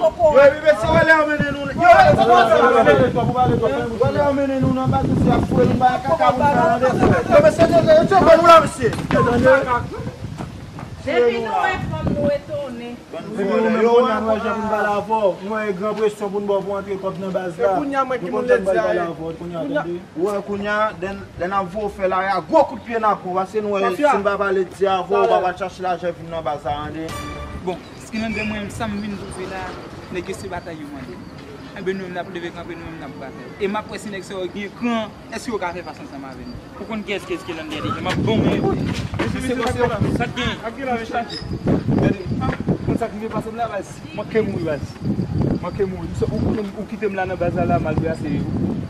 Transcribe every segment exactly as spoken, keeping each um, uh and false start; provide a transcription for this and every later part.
Yo, epi mesye, wè lè yo mennen nou. Yo, wè lè yo mennen nou nan baz, mesye, ap foure nou bay kaka pou fè tande. Yo, mesye, tande, yo tcheke nou la, mesye. Depi nou wè fanm, nou etone. Depi nou menm, kounye a nou wè jan pou n pale avè w. Nou wè e gran presyon pou n ba w pou antre kòb nan baz la. E kounye a mwen ki moun lè di a ye. Kounye a, tande. Ou wè kounye a, lè n ap voye w fè lari a, gwo kout pye n ap pran, paske nou wè si n pa pale di avè w, w pa pral chache lajan vin nan baz la, tande. Bon, Skinande, mwen menm, sa m vin twouve la, nèg yo se batay yo mande. Enben, nou menm, n ap leve kanpe, nou menm, n ap batay. E m ap wè si nèg sa yo gen kran, èske yo ka fè fas ansanm avè nou. Ou konn kiyès ki Skinande deja, m ap bon mwen. Mesye, mesye, sa k gen? Ak gen la, mesye. Gade, ou konn sa k rive pase m la, baz? Manke mouri, baz. Manke mouri. Ou, ou, ou kite m la nan baz la, la, m al brase,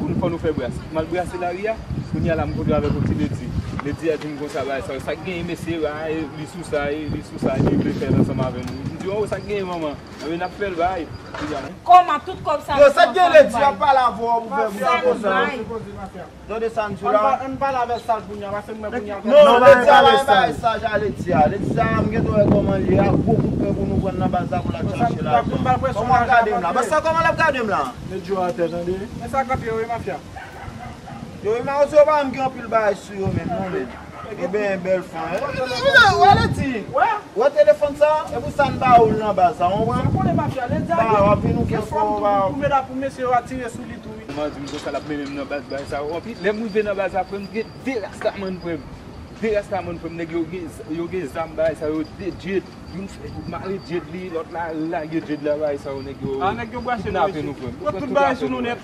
ou, fò nou fè brase. M al brase lari a, kounye a la, m kontre avèk yon ti ledi. Ledi a di m konsa, bagay sa, sa k genyen, mesye, a, e, li sou sa, e, li sou sa, li vle fè l ansanm avè nou. M di, o, sa k genyen, manman? Anben, n ap fè l, bay. Kòman tout kòb sa yo, sa k gen, ledi a pale avè w pou fè moun konsa. Tande sa m di w la. Ann pale avè saj kounye a, paske m wè kounye a. Non, ledi a pa bay saj a ledi a. Ledi a, m gentan wè kòman l ye a, gwo kout pwen pou nou pran nan baz la pou l al chache lajan. Kòman w ap gade m la? Baz sa, kòman l ap gade m la? Met djò atè, tande. Men sa k ap ye, wi, mafya. Yo, wi, mawozo yo pa menm gen anpil bagay sou yo menm, non, men. Yo benyen bèl fanm, hein. Wè, ledi. Wè telefòn sa, e pou sa n ba ou l nan baz la, w konprann? Sa konnen mafya, ledi a gen, w ap vin ou gen fò, w ap. Pou mèt ap pou mesye yo atire sou li tou, wi. Kòman di m konsa l ap mennen m nan baz, bagay sa yo anpil. Lè m rive nan baz la, frè m, gen de rastaman, frè m. De rastaman, frè m, nèg yo gen, yo gen zam, bagay sa yo, de djed. Youn fè mare djed li, lòt la lage djed la, bagay sa yo, nèg yo kidnape nou, frè m. Yo pran tout bagay sou nou nèt.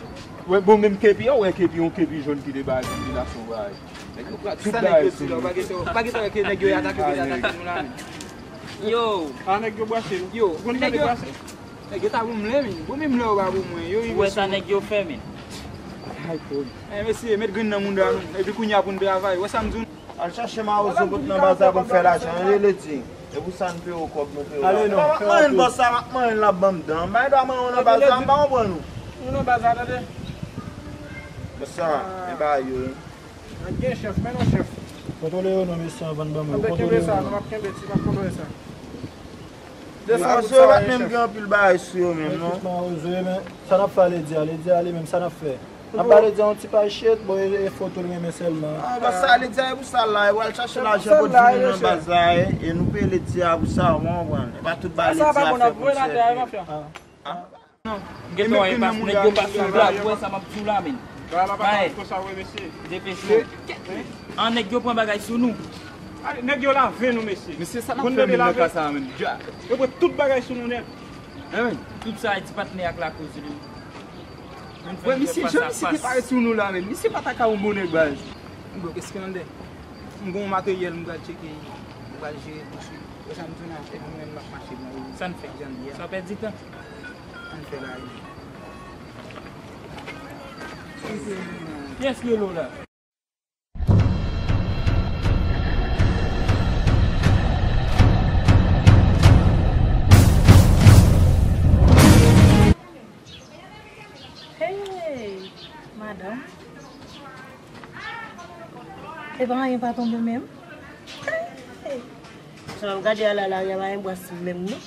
Wè, bon, menm kepi a, wè kepi, yon kepi jòn ki te bay konbinasyon, bagay. Nèg yo pran tout bagay sou nou. Pa gentan, pa gentan wè ke nèg yo atake, yo atake nou la, men. Yo. A, nèg yo bwase nou. Yo, ou konn nèg yo bwase? Nèg yo ta pou m lè, men. Bon, menm lè yo pa pou mwen. Yo rive sou mwen. Ou wè sa nèg yo fè, men? Ay, pòv. Eh, mesye, met grenn nan mouda nou. Epi kounye a pou n travay. Wè sa m di w? Al chache mawozo pou t nan baz la pou n fè lajan. Tande, ledi. E pou sa n peye w kòb, nou peye w lajan. Ale non. M ap manyen bòs sa, m ap manyen l, l ap ban m dan. M pa gen dwa manyen w nan baz la, m pa konprann ou. Nou nan baz la, tande. Bòs sa, e ba yo. Gen chèf, men non chèf. Kontwole yo non, mesye, anvan n ban mwen. Kontwole yo non. M ap kenbe ti, m ap kontwole sa. Mawozo yo pa t menm gen anpil bagay sou yo menm, non. Mawozo yo, men sa n ap fè a ledi a, ledi a li menm, sa n ap fè? N ap ba ledi a yon ti pay chet, bon, e, e foto l renmen sèlman. Ah, bon, sa ledi a, e pou sa l la, e pou al chache lajan pou l vin nan baz la, e, e nou peye ledi a pou sa, w konprann? E pa tout bagay ledi a fè pou n sèvi. Non, m gentan wè pas, nèg yo pase bra, ou wè sa m ap di w la, men. Bay. Depeche w. An, nèg yo pran bagay sou nou. Nèg yo lave nou, mesye. Mesye, sa n ap fè menm nan ka sa a, menm? Yo pran tout bagay sou nou nèt. Tout sa e ti patnè ak lakoz li. Wè, misye, jan misye te parèt sou nou la, menm. Misye pa ta ka yon bon nèg, baz. Bon, Eskalande, m gon materyèl m pral tcheke, m pral jere pou sou. Wè sa m di w la, epi mwen menm m ap mache pran yo. Sa n fè? Jan l ye a. Sa pèdi tan. Ann fè la, wi. Kiyès Lolo la? Hey, madanm. E pa anyen pa tonbe menm. Hey. Sa m gade a la, lari a pa gen bras menm non.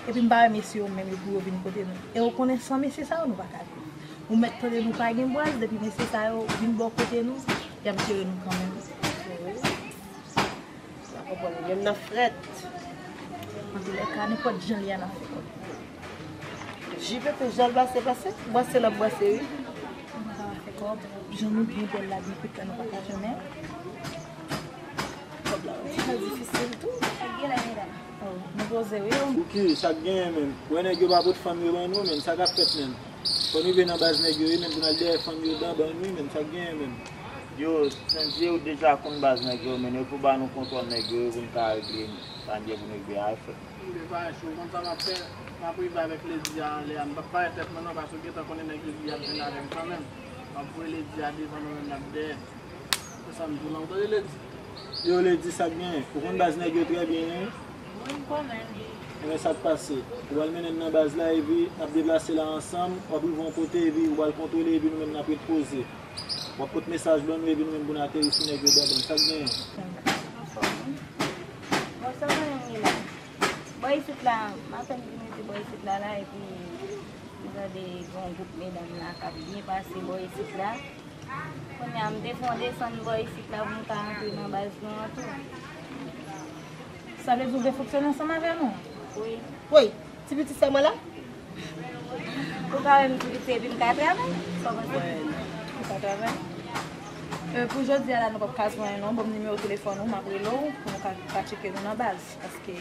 Epi m pa wè mesye yo menm yo pou yo vin kote nou. E ou konnen san mesye sa yo nou pa ka viv. Ou mèt tande nou pa gen bras, depi mesye sa yo vin bò kote nou, y ap jere nou kanmenm. Wi. M pa konprann, menm nan frèt. Antoulèka, nenpòt jan l ye a, n ap fè kòb. J P P, jan l pase, pase. Bwase, n ap bwase, wi. Nou pa fè kòb. Jan nou byen bèl la, byen kout la, nou pa ka janmen. Kòb la, wi, sa difisil tou. Sa k gen la, medam? Oh, nou poze, wi. Pouki, sa k genyen menm? Wè nèg yo pa pot fanm yo ban nou, menm, sa k ap fèt menm? Fò n rive nan baz nèg yo, wi, menm, pou n al dèyè fanm yo dan ban nou, wi, menm, sa k genyen menm? Yo, Sendie, ou deja konn baz nèg yo, men yo pou ba nou kontwòl nèg yo, pou n ka regle sa n gen pou n regle a, frè. Mwen pa cho, konn sa m ap fè, m ap rive avèk Ledi a anlè a, m p ap parèt tèt mwen non, paske w gentan konnen nèg Ledi a ap jwenn avè m kanmenm. M ap voye Ledi a devan nou menm n ap dèyè. Se sa m di w la, ou tande Ledi? Yo, Ledi, sa k genyen? Ou konn baz nèg yo trè byen, wi. Wi, m konnen. Ebyen, sa k pase? Ou pral mennen n nan baz la, epi n ap deplase la ansanm, w ap rive yon kote, epi ou pral kontwole, epi nou menm n ap ret poze. W ap pot mesaj ban nou epi nou menm pou n ateri sou nèg yo dan bann. Sa k genyen? Anfòm, wi. Bon, sa genyen wi la? Bò isit la, m apèn vin rete bò isit la, la, epi m tande gen yon gwoup medam la k ap byen pase bò isit la. Kounye a, m te fè yon desann bò isit la pou m ka antre nan baz nou an tou. Sa vle di w vle fonksyone ansanm avè nou? Wi. Woy, ti pitit sè mwen la? Ou ka wè m ti pitit epi m ka travay? Sa w panse? Ou ka travay? Euh, pou jodi a la, nou p ap ka jwenn non. Ban m nimewo telefòn ou, m ap rele w pou nou ka, ka tcheke nou nan baz. Paske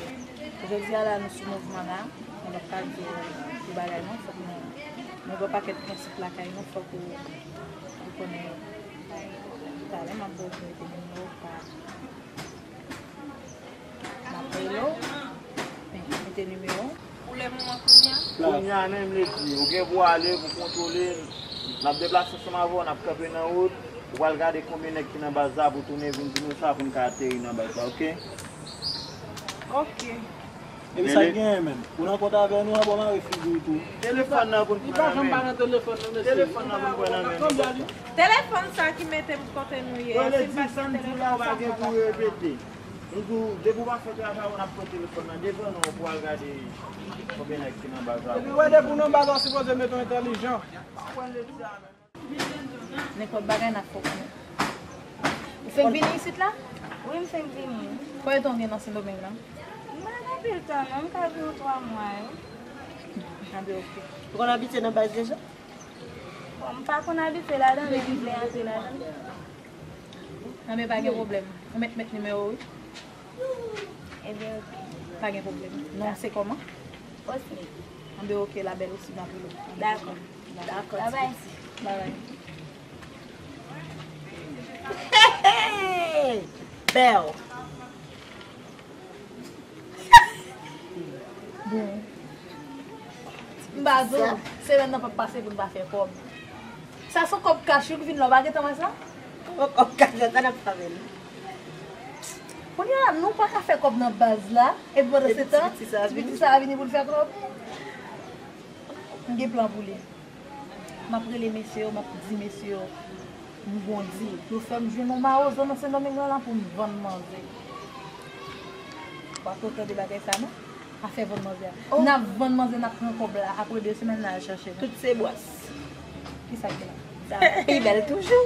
jodi a la, nou sou mouvman la, nou p ap ka di w tout bagay non. Fòk nou, nou gen yon pakèt prensip lakay nou, fòk ou, ou konnen yo. Talè m ap ba w pou mete nimewo pa. M ap rele w. Mete nimewo. Pou le moman kounye a. Kounye a menm, li di, ou gen pou ale, pou kontwole l. N ap deplase ansanm avè w, n ap kanpe nan wout. Ou pral gade konbyen nèg ki nan baz la pou tounen vin di nou sa pou n ka ateri nan baz la, oke? Oke. Epi sa k genyen menm? Ou nan kont avè nou, an bon mare figi w tou. Telefòn nan pou n pran nan men. Li pa janm pa nan telefòn nan, mesye. Telefòn nan pou n pran nan men. Telefòn sa ki mete m kote nou ye. Bon, si m pa li di sa, m pa gen pou repete. Li di w, depi w pa fè travay ou, n ap pran telefòn nan devan nou pou al gade konbyen nèg ki nan baz la. Epi, wè, depi w nan baz la, w sipoze mete w entèlijan. Nenpòt bagay n ap fè w konnen. Ou fenk vini isit la? Wi, m fenk vini. Konbyen tan w gen nan Sendomeng nan? M pa gen anpil tan non, m ka di w twa mwa wi. Anben, oke. Ou konn abitye nan baz deja? Bon, m pa konn abitye ladan, men m vle antre ladan. Anben, pa gen pwoblèm. Ou mèt met nimewo w wi. Ebyen, oke. Pa gen pwoblèm. Non w se kòman? Osni. Anben, oke, la bèl, Osni, n ap rele w. Dakò. Dakò, babay. Babay. Bèl. Bon. M pa di w, semèn nan p ap pase pou n pa fè kòb. Sa se yon kòb kach wi ki vin la, w pa gentan wè sa? Yon kòb kach, sa n ap fè avè l? Kounye a, nou pa ka fè kòb nan baz la, epi pandan se tan, ti piti sa a vini pou l fè kòb. M gen plan pou li. M ap rele mesye yo, m ap di mesye yo, m gondi. Yo fè m jwenn yon mawozo nan Sendomeng lan la pou m vann manzè. W ap tande bagay sa non? Afè vann manzè a. Oh. N ap vann manzè, n ap pran kòb la. Apre de semèn, n al chache nou. Tout se bwès. Kisa ki la? Sa pi bèl toujou.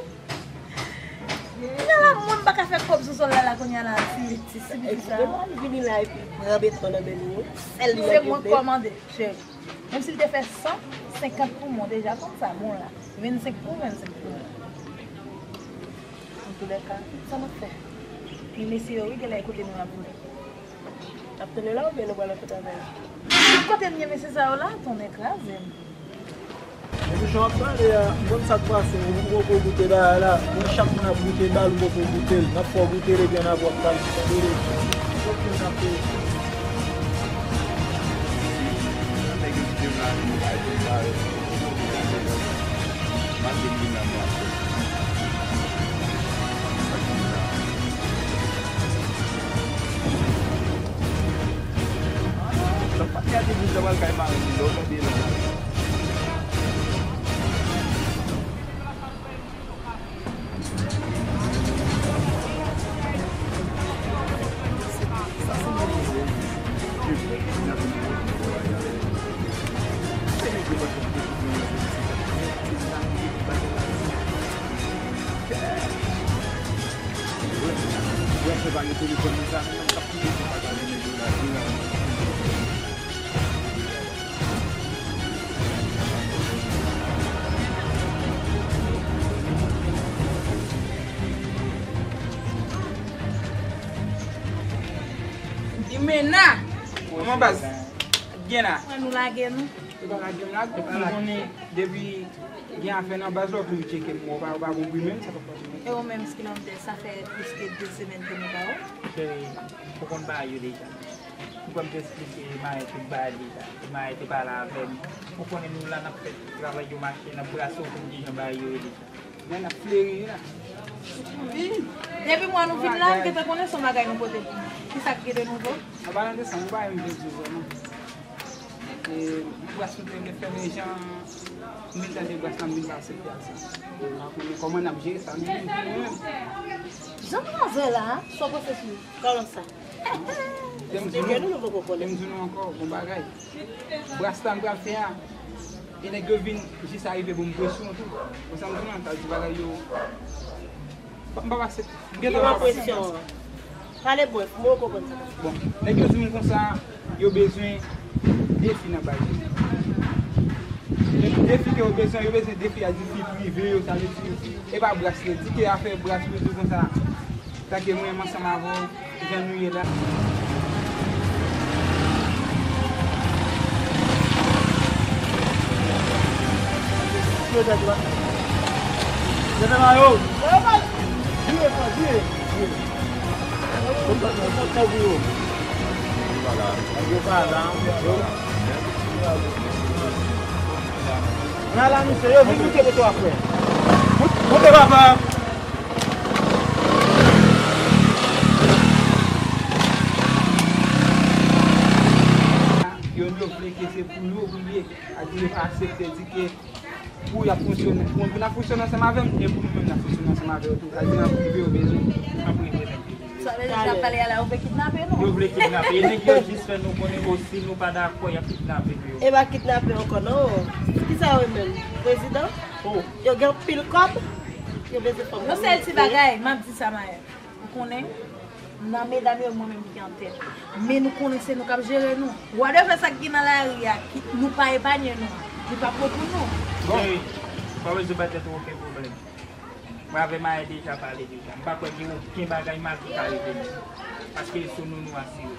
Nan la, mwen m pa ka fè kòb sou sòl la, la, kounye a la, ti, ti, ti, ti sa. Epi, depi w vini la, epi pran beton nan men nou, sèl li nan gen. Se mwen k kòmande, cheri. Menm si l te fè san senkant pou mwen, w deja konn sa bon la. Vennsenk pou vennsenk pou mwen. Antoulèka, sa n ap fè? Men mesye yo, wi, genlè e kote nou y ap vini. N ap tann yo la oubyen nou pral antre avè yo? Tout kote m ye, mesye sa yo la, tonnè kraze m. Epi jan w ap pale a, m konn sa k pase w, ou poko goute bagay la. Mwen chak moun ap goute bal, ou poko goute l. N ap fè w goute l epi ann apre w ap pale. Tande l. Fòk nou tape. Nèg yo kite m la, nou bay pou m pale. Mache m vin la, m ap fè. Sa pa gade moun sa pral kay mari li lè w tande nan mari. Imena! Kòman baz? Gen la? Mwen nou lage nou. Ou pa lage m la, ou konnen depi gen afè nan baz la, ou toujou tcheke m, ou pa, ou pa konprann menm sa k ap pase. E ou menm, Skilante, sa fè plis ke de semèn ke nou pa wè w. Cheri, ou konn bagay yo deja. M kwè m te esplike Mayen tout bagay deja. Mayen te pale avè m. Ou konnen nou la n ap fè travay yo mache, n ap brase w konn kijan bagay yo ye deja. Men n ap fleri wi la. Depi mwa nou vin la, m gentan konnen se yon bagay nou pote pou nou. Kisa k gen de nouvo? An palan de sa, yon bagay m vle di w vrèman. E, bras nou te vle fèmen jan m vin tande bras la, m vin pa aksepte ak sa. E, m pa konnen kòman n ap jere sa nou menm pou nou menm. Jan manzè la, sa w panse sou li? Kòman sa? Lè m di nou, lè m di nou ankò, bon bagay. Bras la m pral fè a, e nèg yo vin jis arive ban m presyon tou. Bon, sa m di nou an, sa di bagay yo. M pa pase. M gentan pa pase. Pale bon, mwen konprann sa. Bon, nèg yo di m konsa, yo bezwen de fi nan baz yo. De fi ke yo bezwen, yo bezwen de fi a di fi prive yo, sa vle di, e pa bras yo. Di ke afè bras yo di konsa, tanke mwen menm ansanm avè w, jan nou ye la. Yo tèt la. Yo tèt la yo. Yo pa, yo pa, yo pa, yo pa. Yo pa la. Yo pa la. Nan la misye, yo vin moute moto a frè. Moute papa. Yo, yo vle ke se pou yo, pou yo, a di yo pa aksepte, di ke pou y ap fonksyone, pou, pou n ap fonksyone ansanm avè m, e pou nou menm n ap fonksyone ansanm avè yo tou. Sa di an prive yo bezwen, an prive nèg yo. Sa vle di, n ap pale a la, yo vle kidnape nou. Yo vle kidnape. E nèg yo jis fè nou konnen osi nou pa dakò, y ap kidnape nou. E pa kidnape ankò non. Kisa yo renmen? Prezidan? Oh. Yo gen anpil kòb. Yo bezwen fanm. Yon sèl ti bagay, m ap di sa, Maya. Ou konnen, nan medam yo, mwen menm ki an tèt. Men nou konnen se nou k ap jere nou. Wadèvè sa k gen nan lari a, ki, nou pa epanye nou. Li p ap bon pou nou. Bon. Cheri, pa bezwen bay tèt ou okenn pwoblèm. Mwen avè Maya deja pale deja. M pa kwè gen okenn bagay mal ki ka rive nou. Paske e sou nou nou asire.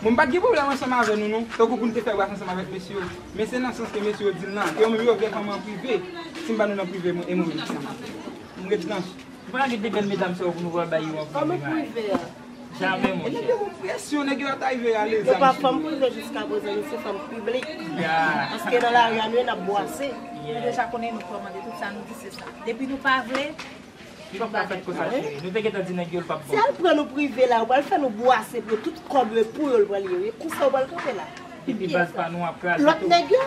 Bon, m pa t gen pwoblèm ansanm avè nou non. Tankou pou n te fè bras ansanm avèk mesye yo. Men se nan sans ke mesye yo di l lan. Ke yo menm yo vle fanm an prive. Si m ba nou nan prive, mwen, e mwen menm ki sa m ap fè? M ret nan M pa gen de bèl medam sa yo pou nou pral bay yo an prive. Kòman prive a? Jamè, monchè. E nèg yo pou presyon, nèg yo ap arive ale zam sou yo. Yo pa fanm prive jiska prezan, nou se fanm piblik. Ya. Paske nan lari a nou ye, n ap bwase. Nou deja konnen nou kòmande, tout sa nou di se sa. Depi nou pa vle, li p ap ka fèt konsa, cheri. Nou te gentan di nèg yo l p ap bon. Si al pran nou prive la, yo pral fè nou bwase pou yo, tout kòb yo pou yo l pral ye, wi. Konsa yo pral kanpe la. Epi baz pa nou ap kraze tou. Lòt nèg yo.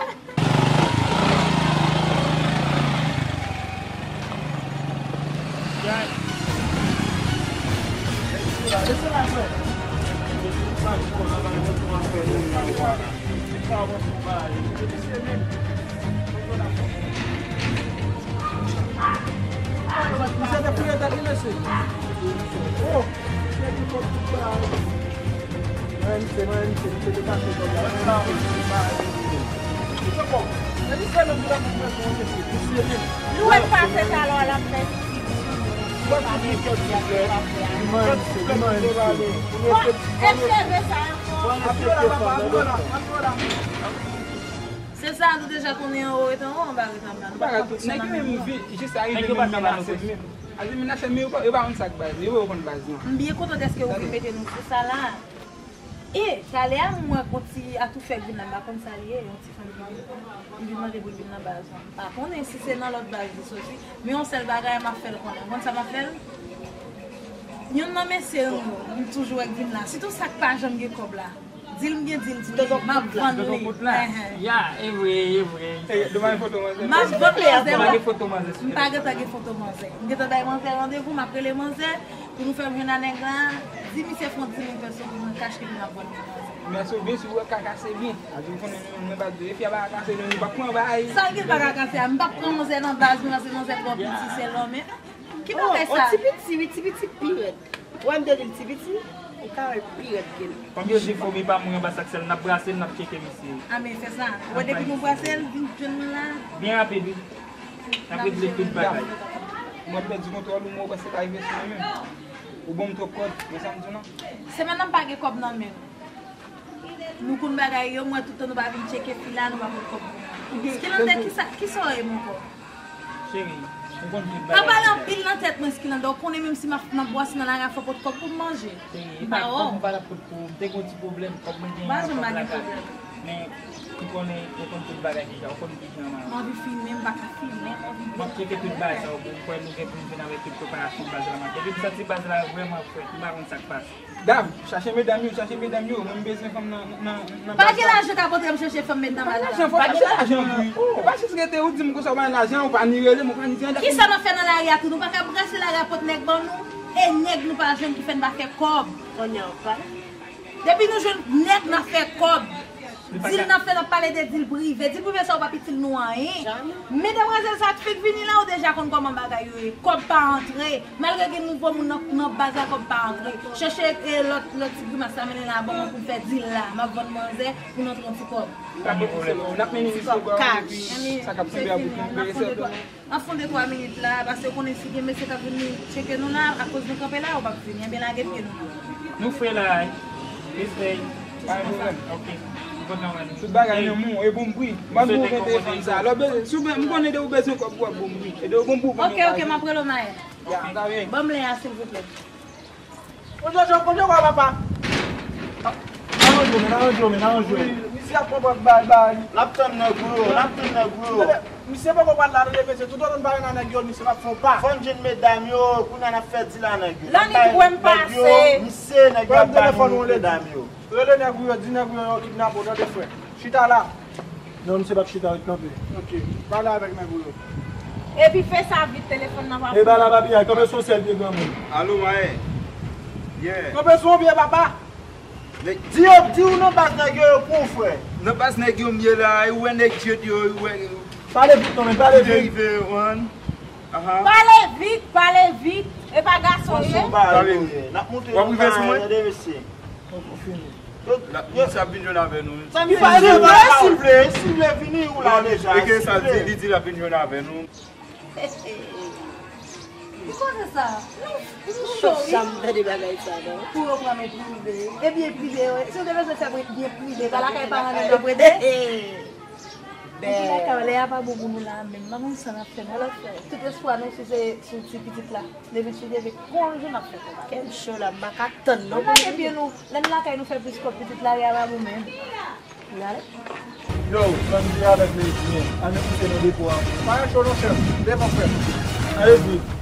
Misye te fouye tèt li, mesye. Oh, misye te fouye tèt li. Mwen, misye, mwen, misye, misye te pase kòb la. Mwen, misye, mwen, misye. Misye menm ki ta pou mwen, mwen, misye. Misye menm. Nou wè pase talè a l ap fè. Mwen, misye, mwen, misye. Bon, e cheve sa ankò. Bon, misye, mwen, misye. Se sa, nou deja konnen anwo ret anwo, anba ret anba. Nou pa ka fonksyone nan menm nivo. Nèg yo menm vin, jis arive menm menase m menm. Al vin menase m, men yo pa, yo pa konn sa k baz, yo pa konn baz non. M byen kontan dèske ou vin mete nou sou sa la. E, talè a, m wè gon ti atoufè k vin la, m pa konn sa li ye, yon ti fanm ki vin. Li vin mande pou l vin nan baz lan. M pa konnen si se nan lòt baz li soti, men yon sèl bagay, m ap fè l konnen. Ou konn sa m ap fè l? Youn nan mesye nou yo, m toujou wè k vin la. Sitou sa k pa janm gen kòb la. Di l m gen di l, di l m ap vann li. Tonton Kout la. Enhen. Ya, e vre, e vre. M ap vann manzè. M pa gen foto manzè sou telefòn. M pa gentan gen foto manzè. M gentan bay manzè randevou, m ap rele manzè pou nou fè m jwenn a nèg la. Di misye fè yon dis mil pèso pou mwen kach epi m ap vann li manzè. Mèsi, ou byen si w wè ka kase byen. A di w konnen nou, nou pa di, epi a pa kase, nou, nou pa pran bay. Sa l gen pa ka kase a, m p ap pran manzè nan baz nou, paske manzè twò piti, se lòm, men. Ki bagay sa? Oh, ti piti, wi, ti piti pi rèd. Ou wè m te di l ti piti, ou ka wè l pi rèd ke l. Kòm yo di foumi pa mouri anba sak sèl, n ap brase l, n ap tcheke misye. A, men fè sa. Ou wè depi nou brase l, vin jwenn nou la. Byen rapid, wi. N ap regle tout bagay. Mwen pèdi kontwòl ou, mwen wè se ka rive sou mwen menm. Ou ban m twòp kòb, men sa m di w non. Se menm nan m pa gen kòb nan men m. Nou konn bagay yo, m wè tout tan nou pa vin tcheke fi la, nou pa pot kòb pou mwen. Skilande, kisa, kisa w ye, mon kòb? Cheri, ou konn tout bagay. Pa pale anpil nan tèt mwen, Skilande. Ou konnen menm si m ap, m ap bwase nan lari a, fò w pot kòb pou m manje. Cheri, e pa kòb m pa t ap pot pou ou. M te gen yon ti pwoblèm, kòb mwen genyen an, kòb lakay. Men, ou konnen, ou konn tout bagay deja, ou konn kijan m. M anvi fimen, m pa ka fimen, m anvi bwè. M ap tcheke tout bagay sa yo pou m kwè nou gen pou nou vin avèk tout preparasyon baz la maten. Depi m santi baz la vrèman frèt, m pa konn sa k pase. Dam, chache medam yo, chache medam yo. Mwen m bezwen fanm nan, nan, nan baz la. Pa gen lajan k ap antre m chache fanm met nan baz la. Pa gen lajan, fò chache lajan tou. Ou pa jis rete, ou di m konsa ou pa gen lajan, ou pa ni rele m, ou pa ni di anyen. Kisa n ap fè nan lari a tou? Nou pa ka brase lari a pot nèg ban nou? E nèg nou pa jwenn ki fè n pa fè kòb. Kounye a w ap pale. Depi nou jwenn nèg, n ap fè kòb. Dil n ap fè, n ap pale de dil prive. Dil prive sa yo p ap itil nou anyen. Men demwazèl sa k fèk vini la, ou deja konn kòman bagay yo ye. Kòb pa antre. Malgre gen nouvo moun nan, nan baz la, kòb pa antre. Chèche, e, lòt, lòt ti grimas la mennen la ban mwen pou m fè dil la. M ap vann manzè pou n antre yon ti kòb. Pa gen pwoblèm. N ap mennen misye ba w, epi sa k ap tonbe a bout nou peye sèlman. Anfen, de twa minit la, paske ou konnen si gen mesye k ap vin tcheke nou la, akoz nou kanpe la, yo p ap vini. Ebyen, lage pye nou. Nou fre la, wi. Respè. Pa gen pwoblèm. Ok. M kontan wè nou. Tout bagay nan men w, e bon pri. M ap di w vin telefòn sa. Lè w bezwen, si w bezwen, m konnen de ou bezwen kòb pou w ap bon pri. E de ou bon pri. Ok, ok, m ap rele w Mayè. Ya, sa byen. Ban m lè a, silvouplè. Bon, Jojo, bon, Jojo, papa. N a ranjwe, men, n a ranjwe, men, n a ranjwe. Wi, misye ap pran pòt bay, bay. N ap tann nèg ou yo, n ap tann nèg ou yo. Tande, misye poko pral la, tande, mesye, tout otan n pa renmen nèg yo, misye p ap fè yon pa. Fò n jwenn medam yo, kounye a n ap fè dil a nèg yo. Lani pou wè m pase. Misye, nèg yo ap bay nou medam yo. Rele nèg ou yo, di nèg ou yo, yo kidnape w, tande, frè. Chita la. Non, misye p ap chita, ret kanpe. Ok, pale avèk nèg ou yo. Epi fè sa vit, telefòn nan pa. E ba la, papi, ay, kanpe sou sèl pye granmoun. Alo, Mayè. Yeah. Kanpe sou yon pye, papa. Di yo, di ou nan baz nèg yo, yo pran w, frè. Nan baz nèg yo m ye la, ou wè nèg Djed yo, ou wè. Pale vit non, men, pale vit. Rive, one. Aha. Pale vit, pale vit. E pa gason ye. Pale vit. N ap montre nou bagay, tande, mesye. Ou fini. Misye ap vin jwenn avè nou. Silvle, silvle, silvle, vini ou la deja. E ke sa l di, li di l ap vin jwenn avè nou. Ki koze sa? Nou, nou cho, wi. Janm tande bagay sa, non. Pou yo pran nou prive. E byen prive, wi. Si w te bezwen fè byen prive, pa lakay paran nou yo prete. Epi lakay, lè a pa bon pou nou la menm. M pa konn sa n ap fè, n a lòt fè. Tout espwa nou sou se sou ti pitit la. Depi sou leve, gon jou n ap fè konba. Kè m cho la, m pa ka tann non. Lage pye nou, lè n lakay nou fè plis kòb pitit la, lè a pa bon menm. N ale. Yo, bann vye avèk lezyen, ann pouse nan depo a. Pa gen cho non, chèf. Devan frè. Ale vit.